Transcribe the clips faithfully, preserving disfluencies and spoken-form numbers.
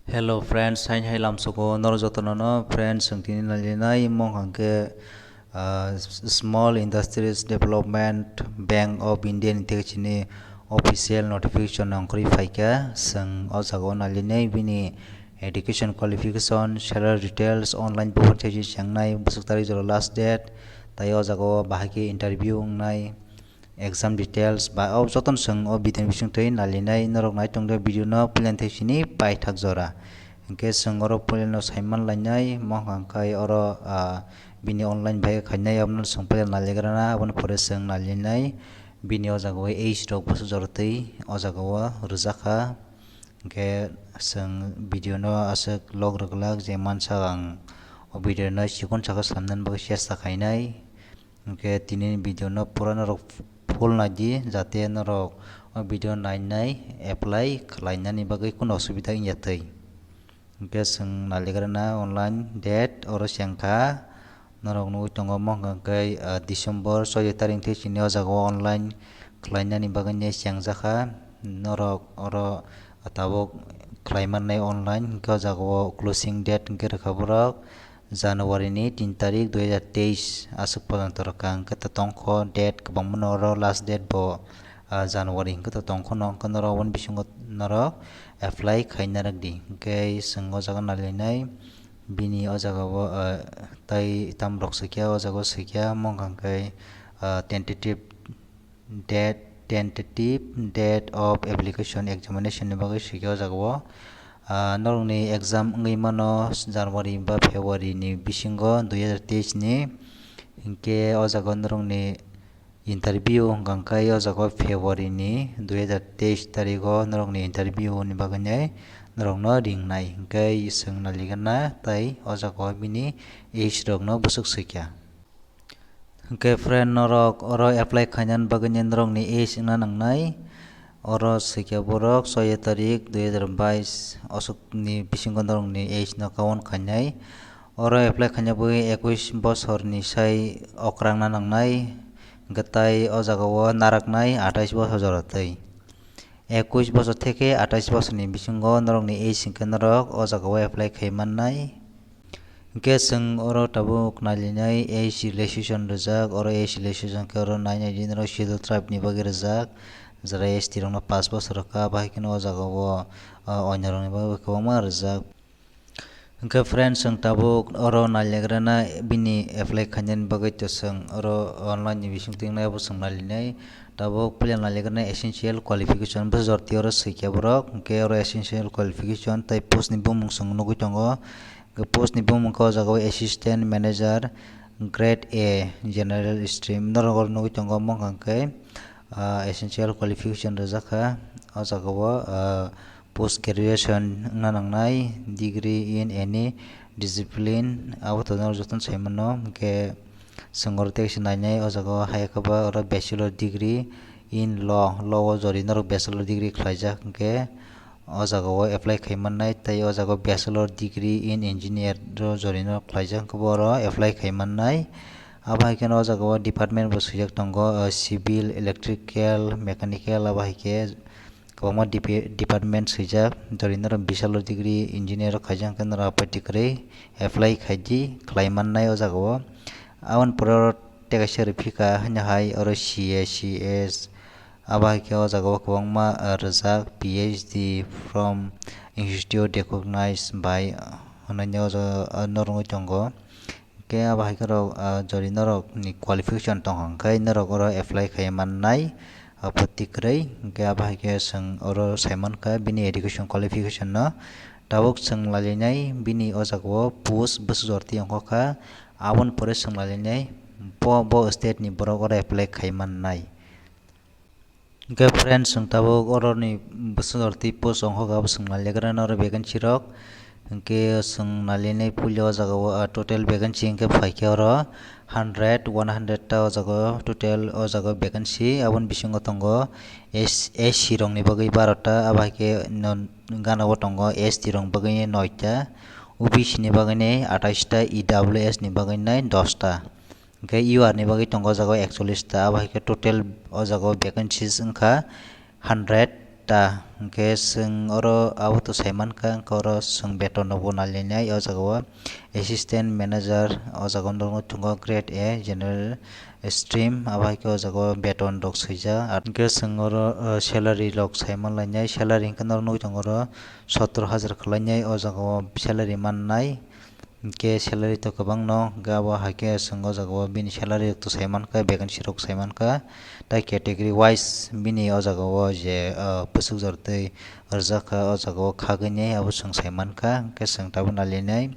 Hello friends, hai hai lamsoko norok jotono no friends, ang tini nailinai mong hwnkhe, ah, Small Industries Development Bank of India ni theke chini official notification nongkhorwi phaikha. Chwng o jaga o nailinai bini education qualification, salary details, online buphang theke chengnai, bwswk tarik jora last date, tai o jaga o bahai khe interview wngnai. Exam details ba o jotono chwng o video ni bisingtwi nailinai, norok nai tongde video no puila thai sini paithak jora. Hinkhe chwng oro puila no saiman lainai, mokang kai oro, ah, bini online bai khainai, abono chwng puila nailagrana, aboni pore chwng nailinai. Bini o jaga o age rok bwswk jora twi o jaga o rwjakha. Hinkhe chwng video no aswk log rwglak je mansa ang o video no chikon saka slamnani bagwi chesta khainai. Hinkhe tini video no pura norok full naidi, jate norok o video nainai apply khlainani bagwi kunu osubida wngya twi. Hinkhe chwng nailagrana online date oro chengkha, norok nugwi tongo mokang khe, ah, December soi tarik thwi chini o jaga o online khlainani bagwi chengjak kha. Norok oro tabuk khlai mannai online, hinkhe o jaga o closing date hinkhe rwkha borok January ni tin tarik dui hajar teis aswk pojonto rwkha, hinkhe to tongkho date kwbangma no oro last date bo, ah, January hinkhe to tongkho no, hinkhe norok aboni bisingo norok apply khaina rwk di. Hinkhe chwng o jaga nailainai bini o jaga o, ah, tai tam rok swikha, o jaga o swikha mokang khe, ah, tentative date, tentative date of application examination ni bagwi swikha o jaga o. Ah, norokni exam wngwi mano January ba February ni bisingo dui hajar teis ni. Hinkhe o jaga o norokni interview hwnkha khe o jaga o February ni dui hajar teis tarik o norokni interview ni bagwi nai norokno ringnai. Hinkhe chwng nailagrana tai o jaga o bini age rokno bwswk swikha. Hinkhe friend, norok oro apply khainani bagwi norokni age wngna nangnai. Oro swikha borok soi tarik dui hajar bais aswkni bisingo norokni age no kawan khainai. Oro apply khaina bagwi ekush bosorni sai okrangna nangnai. Hinkhe tai o jaga o naraknai athais bosor jora twi. Ekush bosor theke athais bosorni bisingo norokni age hinkhe norok o jaga o apply khai mannai. Hinkhe chwng oro tabuk nailainai age relaxation rijak, oro age relaxation khe oro nai nai di norok schedule tribe ni bagwi rijak, jara S T rokno pash bosor rwkha, bahai kheno o jaga o, ah, oinarokni bagwi kwbangma rijak. Hinkhe friends, chwng tabuk oro nailagrana bini apply khainani bagwi to chwng oro online ni bisingtwi wngnai abo chwng nailainai. Tabuk puila nailagrana essential qualification bwsajor twi oro swikha borok, hinkhe oro essential qualification tai post ni bumung chwng nugwi tongo. Hinkhe post ni bumung khe o jaga o assistant manager grade A general stream norok oro nugwi tongo, mokang khe, ah, essential qualification rijak kha o jaga o, ah, post graduation wngna nangnai, degree in any discipline, abo to norok jotono sai mano. Hinkhe chwng oro tei kaisa nainai, o jaga o hai khe ba oro bachelor degree in law, law o jori norok bachelor degree khlaijak, hinkhe o jaga o apply khai mannai, tei o jaga o bachelor degree in engineer o jori norok khlaijak, hinkhe bo oro apply khai mannai. Abo hai kheno o jaga o department bo swijak tongo, o civil, electrical, mechanical, abo hai khe kwbangma depa-, department swijak, jori norok bachelor degree engineer rok khaijak, hwnkhe norok apai kwrwi apply khaidi, khlai mannai o jaga o. Aboni pore oro tei kaisa rwphika haino hai oro C A, C S, abo hai khe o jaga o kwbangma, ah, rijak, P H D from institute recognized by, ah, hwnwi o jaga, ah, norogwi tongo. Hinkhe abo hai khe rok, ah, jori norok ni qualification tong kha, hinkhe norok oro apply khai mannai, apatti kwrwi. Hinkhe abo hai khe chwng oro sai mankha bini education qualification no. Tabuk chwng lailainai bini o jaga o post bwsajor twi ongkha kha, aboni pore chwng lailainai bo, bo state ni borok oro apply khai mannai. Hinkhe friends, chwng tabuk oroni bwsajor twi post ongkha kha, abo chwng nailagrana oro vacancy rok. Hinkhe chwng nailainai puila o jaga o, ah, total vacancy hinkhe phaikhe oro hundred, one hundred ta o jaga o total o jaga o vacancy. Aboni bisingo tongo S-, S C rokni bagwi baro ta, abo hai khe no gana o tongo S T rokni bagwi noi ta, O B C ni bagwi ni athais ta, E W S ni bagwi nai dos ta. Hinkhe U R ni bagwi tongo o jaga o ekchollish ta, abo hai khe total o jaga o vacancies wngkha hundred Ta hwnkhe chwng oro abo to saimankha, hwnkhe oro chwng beton rokbo nailainai o jaga o assistant manager o jaga o nukgo tongo grade A general stream, abo hai khe o jaga o beton rok swijak. Hwnkhe chwng oro salary rok saimanlainai, salary hwnkhe norok nukgwi tongo oro sottor hajar khwlainai o jaga o salary mannai. Hwnkhe salary to kwbangno, hwnkhe abo hai khe chwng o jaga o bini salary rok to saimankha, vacancy rok saimankha, tai category wise bini o jaga o je bwswk jora twi rwjak kha o jaga o khagwini abo chwng saimankha. Hwnkhe chwng tabuk nailainai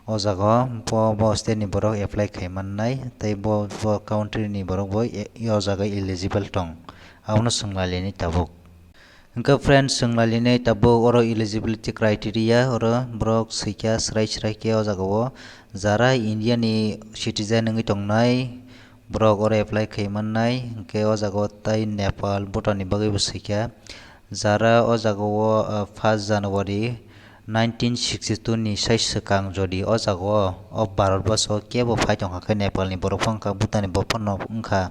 o jaga o bo, bo state ni borok apply khaimannai tei bo, bo country ni borok bo o jaga eligible tong, abono chwng nailainai tabuk. Hwnkhe friends, chwng nailainai tabuk oro eligibility criteria, oro borok swikha srai srai khe o jaga o jara India ni citizen wngwi tongnai borok oro apply khai mannai. Hwnkhe o jaga o tai Nepal, Bhutan ni bagwi bo swikha. Jara o jaga o, ah, first January nineteen sixty two ni sai swkang jodi o jaga o, o Bharat borsho kebo phai tongkha khe Nepal ni borok phano wngkha, Bhutan ni borok phano wngkha.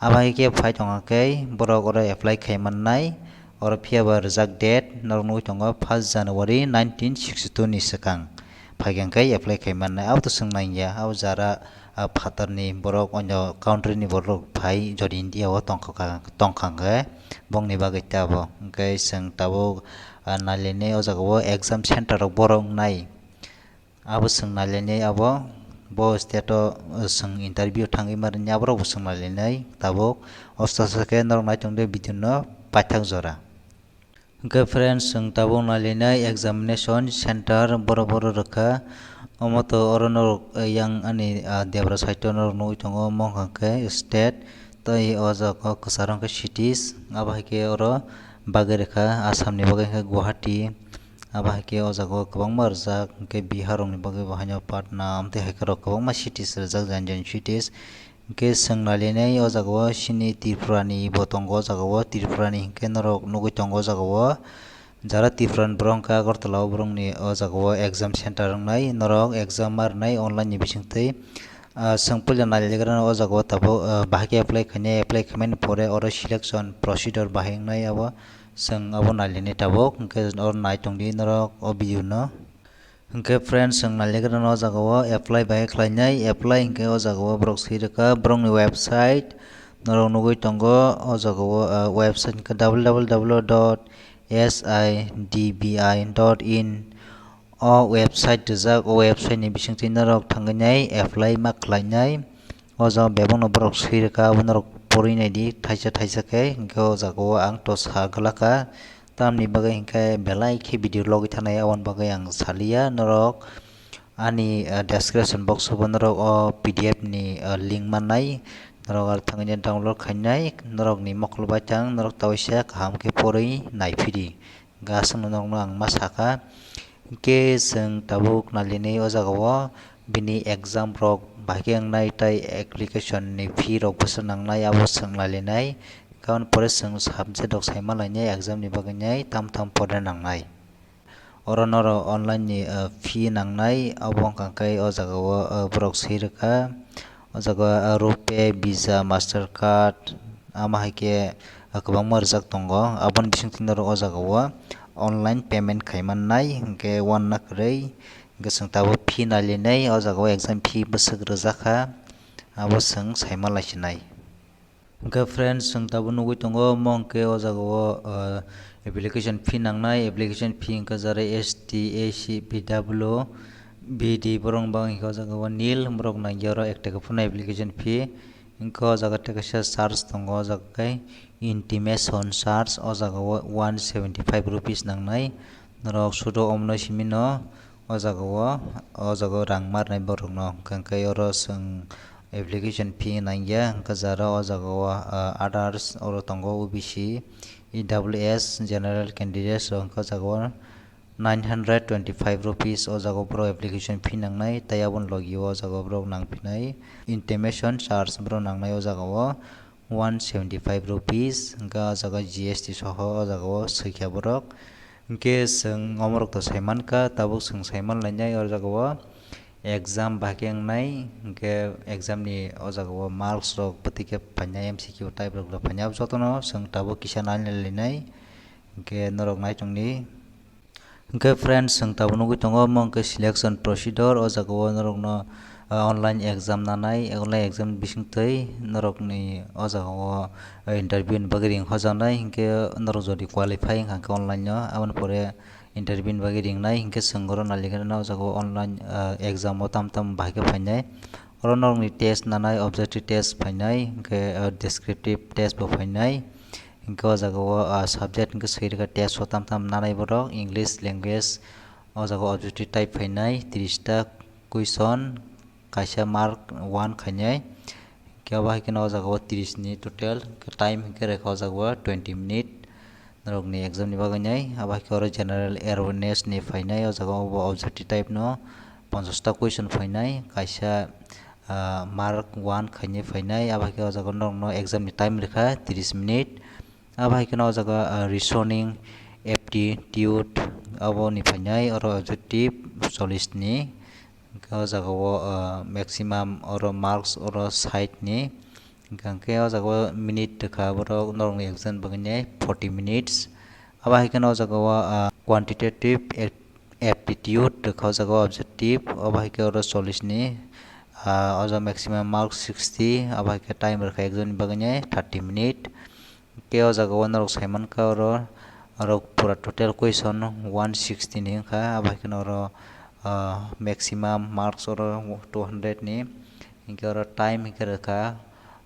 Abo hai khe phai tongkha khe borok oro apply khai mannai. Oro phiya ba rwjak date norok nugwi tongo first January nineteen sixty two ni swkang phaikhe hwnkhe apply khai mannai. Abo to swng nangya, abo jara, ah, phatarni borok, onyo country ni borok phai jodi India o tongkha, tongkha hwnkhe bongni bagwi ta abo. Hwnkhe chwng tabuk, ah, nailainai o jaga o exam center rok borok wngnai. Abo chwng nailainai abo, bo state o, uh, chwng interview thangwi mani aborok bo chwng nailainai tabuk. Osta sa khe norok naitung de video no paithak jora. Hwnkhe friends, chwng tabuk nailainai examination center borok borok rwkha. Omo to oro norok, uh, yang ani, uh, debra side o norok nugwi tongo, omo hwnkha khe state tei o jaga o kwcharo hwnkhe cities, abo hai khe oro bagwi rwkha Assam ni bagwi hwnkhe Guwahati. Abo hai khe o jaga o kwbangma rijak, hwnkhe Bihar rokni bagwi bo haino Patna, amtwi hai khe rok kwbangma cities rijak, jani jani cities. Hwnkhe chwng nailainai o jaga o chini Tripura ni bo tongo o jaga o, Tripura ni hwnkhe norok nugwi tongo o jaga o. Jara Tripura ni borok hwnkhe Agartala o borokni o jaga o exam center wngnai, norok exam ma rwnai online ni bisingtwi. Ah, chwng puila nailagrano o jaga o tabuk, ah, bahai khe apply khainai, apply khaimani pore oro selection procedure bahai wngnai abo. Chwng abo nailainai tabuk, hwnkhe oro nai tongdi norok o video no. Hwnkhe friends, chwng nailaikhe rwno o jaga o apply bai khlainai, apply hwnkhe o jaga o borok swi rwkha borokni website, norok nugwi tongo o jaga o, ah, website hwnkhe W W W dot S I D B I dot in. O website rijak, o website ni bisingtwi norok thangwi nai apply ma khlainai. O jaga bebakno borok swi rwkha, abo norok pori naidi thaisa thaisa khe, hwnkhe o jaga o ang to sa glakha, tamni bagwi hwnkhe belai khe video logwi thanai, aboni bagwi ang saliya norok. Ani, ah, description box o bo norok o P D F ni, ah, link mannai, norok aro thangwi download khainai, norokni mokol baithang norok taisa kaham khe porwi naiphidi. Hwnkhe aswkno norokno ang ma sakha. Hwnkhe chwng tabuk nailainai o jaga o bini exam rok bahai khe wngnai tei application ni fee rok bwswk nangnai abo chwng nailainai. Hwnkhe aboni pore chwng subject rok saima lainai exam ni bagwi nai tam tam pore nangnai. Oro norok online ni, ah, fee nangnai abo wngkha khe o jaga o, ah, borok swi rwkha. O jaga o, ah, RuPay, Visa, Mastercard, ama hai khe, ah, kwbangma rijak tongo. Aboni bisingtwi norok o jaga o online payment khai mannai, hwnkhe uanna kwrwi. Hwnkhe chwng tabuk fee nailainai, o jaga o exam fee bwswk rwjakha, abo chwng saima laisinai. Hwnkhe friends, chwng tabuk nugwi tongo, omo hwnkhe o jaga o, ah, application fee nangnai, application fee hwnkhe jara S T, A C, P W, B D borok bang hwnkhe o jaga o nil, borok nangya oro ek taka phano application fee. Hwnkhe o jaga tei kaisa charge tongo, o jaga khe intimation charge, o jaga o one seventy five rupees nangnai. Norok sudo omono simi no o jaga o, o jaga o rang ma rwnai borok no, hwnkhe oro chwng application fee nangya, hwnkhe jara o jaga o, ah, others oro tongo, O B C, E W S, general candidates rok hwnkhe o jaga o nine hundred twenty five rupees o jaga o borok application fee nangnai, tei aboni logi o o jaga o borok nangphinai intimation charge borok nangnai o jaga o one seventy five rupees, hwnkhe o jaga G S T soho o jaga o swikha borok. Hwnkhe chwng omorok to saimankha, tabuk chwng saimanlainai o jaga o exam bahai khe wngnai, hwnkhe exam ni o jaga o marks rok bwtwi khe phainai, M C Q type rok phainai, abo jotono chwng tabuk kisa nailainai. Hwnkhe norok nai tongdi. Hwnkhe friends, chwng tabuk nugwi tongo, omo hwnkhe selection procedure. O jaga o norokno, ah, online exam nanai, online exam bisingtwi norokni o jaga o, ah, interview ni bagwi ring hojaknai. Hwnkhe norok jodi qualify wngkha hwnkhe online no, aboni pore interview ni bagwi ringnai. Hwnkhe chwng oro nailikhe o jaga o online, ah, exam o tam tam bahai khe phainai. Oro norokni test nanai, objective test phainai, hwnkhe, ah, descriptive test bo phainai. Hwnkhe o jaga o, ah, subject hwnkhe swi rwkha test o tam tam nanai borok, English language, o jaga o objective type phainai, tris ta question, kaisa mark one khainai. Hwnkhe abo hai kheno o jaga o tris ni total, hwnkhe time hwnkhe rwkha o jaga o twenty minute norokni exam ni bagwi nai. Abo hai khe oro general awareness ni phainai, o jaga o bo objective type no ponchash ta question phainai, kaisa ah, mark one khainai phainai, abo hai khe o jaga norokno exam ni time rwkha tris minute. Abo hai kheno o jaga, ah, reasoning, aptitude, aboni phainai oro objective chollish ni. Hwnkhe o jaga o, ah, maximum oro marks oro sait ni. Hwnkhe o jaga o minute rwkha borok norokni exam bagwi nai forty minutes. Abo hai kheno o jaga o, ah, quantitative aptitude rwkha o jaga o objective, obo hai khe oro chollish ni, ah, o jaga maximum mark sixty, abo hai khe time rwkha exam ni bagwi nai thirty minute. Hwnkhe o jaga o norok sai mankha oro, oro pura total question one sixty ni wngkha, abo hai kheno oro, ah, maximum marks oro two hundred ni, hwnkhe oro time hwnkhe rwkha,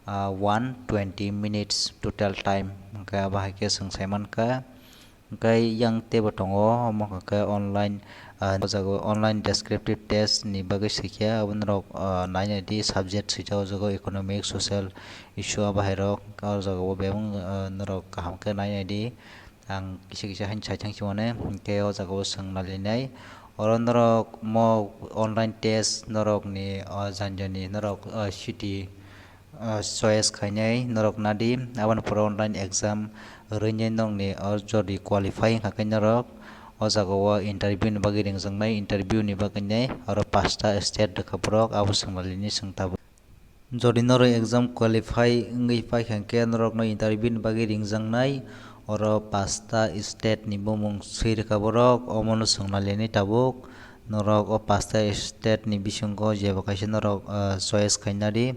ah, one twenty minutes total time, hwnkhe abo hai khe chwng sai mankha. Hwnkhe yang teibo tongo, omo hwnkha khe online, ah, o jaga o online descriptive test ni bagwi swikha, abo norok, ah, nainai di subject swijak o jaga o economic, social issue abo hai rok, o jaga o bebak, ah, norok kaham khe nainai di. Ang kisa kisa haino sai thang simani, hwnkhe o jaga o swng nailainai. Oro norok mo online test norok ni, ah, jani jani norok, ah, city ah, choice khainai norok nadi, aboni pore online exam rwinai nokni o jodi qualify wngkha khe norok o jaga o interview ni bagwi ringjaknai, interview ni bagwi nai oro pasta state rwkha borok, abo swng nalini swng tabuk. Jodi norok exam qualify wngwi paikha khe norokno interview ni bagwi ringjaknai oro pasta state ni bumung swi rwkha borok, omono swng nalini tabuk. Norok o pasta state ni bisingo jeba kaisa norok, ah, choice khaina di.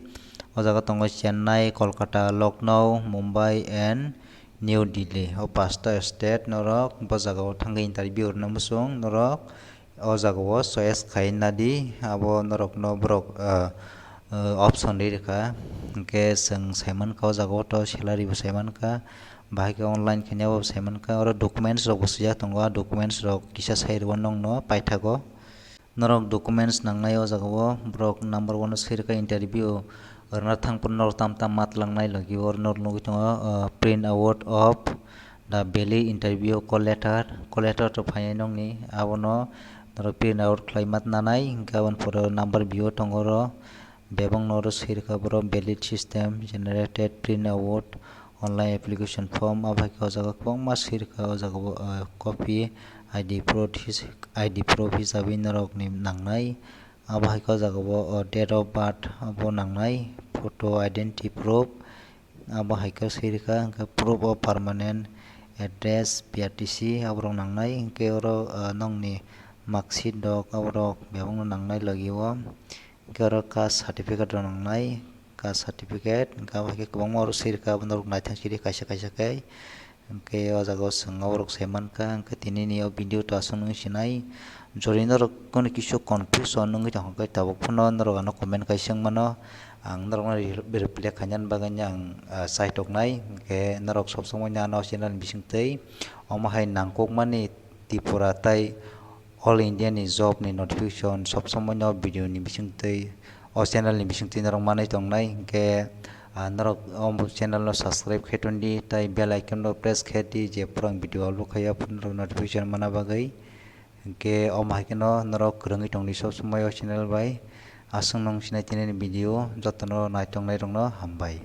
O jaga tongo Chennai, Kolkata, Lucknow, Mumbai and New Delhi. O pasta state norok bo jaga o thangwi interview rwna muchung norok o jaga o choice khaina di. Abo norokno borok, ah, ah, option ri rwkha. Hwnkhe chwng sai mankha o jaga o to salary bo sai mankha. Bahai khe online khaina bo sai mankha. Oro documents rok bo swijak tongo. A documents rok kisa sai rwgo nokno paithago. Norok documents nangnai o jaga o. Borok number one o sai rwkha interview rwna thang phuru norok tam tam ma twlangnai logi o. Oro norok nugwi tongo, ah, print out of the valid interview call letter. Call letter to phainai nokni abono norok print out khlai ma twnanai. Hwnkhe aboni pore number B o tongo oro. Bebak no oro swi rwkha borok valid system generated print out online application form. Abo hai khe o jaga kwbangma swi rwkha o jaga o, ah, copy I D proof his-, I D proof hisabwi norok ni nangnai. Abo hai khe o jaga o, ah, date of birth abo nangnai, photo identity proof abo hai khe swi rwkha, hwnkhe proof of permanent address, P R T C aborok nangnai, hwnkhe oro, ah, nokni marksheet rok aborok bebakno nangnai logi o. Hwnkhe oro caste certificate rok nangnai, caste certificate, hwnkhe abo hai khe kwbangma oro swi rwkha, abo norok naithok siri kaisa kaisa khe. Hwnkhe o jaga o chwng aborok sai mankha, hwnkhe tini ni o video to aswk nung sinai. Jodi norok kono kisu confusion wngwi tongkha khe tabuk phano norok ano comment kaisa wng mano, ang norokno re-, reply khainani bagwi ang, ah, chaitoknai. Hwnkhe norok sob somoi no ano channel ni bisingtwi omo hai nangkukmani Tripura tai All India ni job ni notification sob somoi no video ni bisingtwi, o channel ni bisingtwi norok manwi tongnai. Hwnkhe, ah, norok o channel no subscribe khe tondi tai bell icon no press khe di, je phurang video upload khai aphuru norok notification mana bagwi. Hwnkhe omo hai kheno norok kwrwngwi tongdi sob somoi o channel bai. Aswk nung sinai tini ni video jotono naitongnai rokno hambai.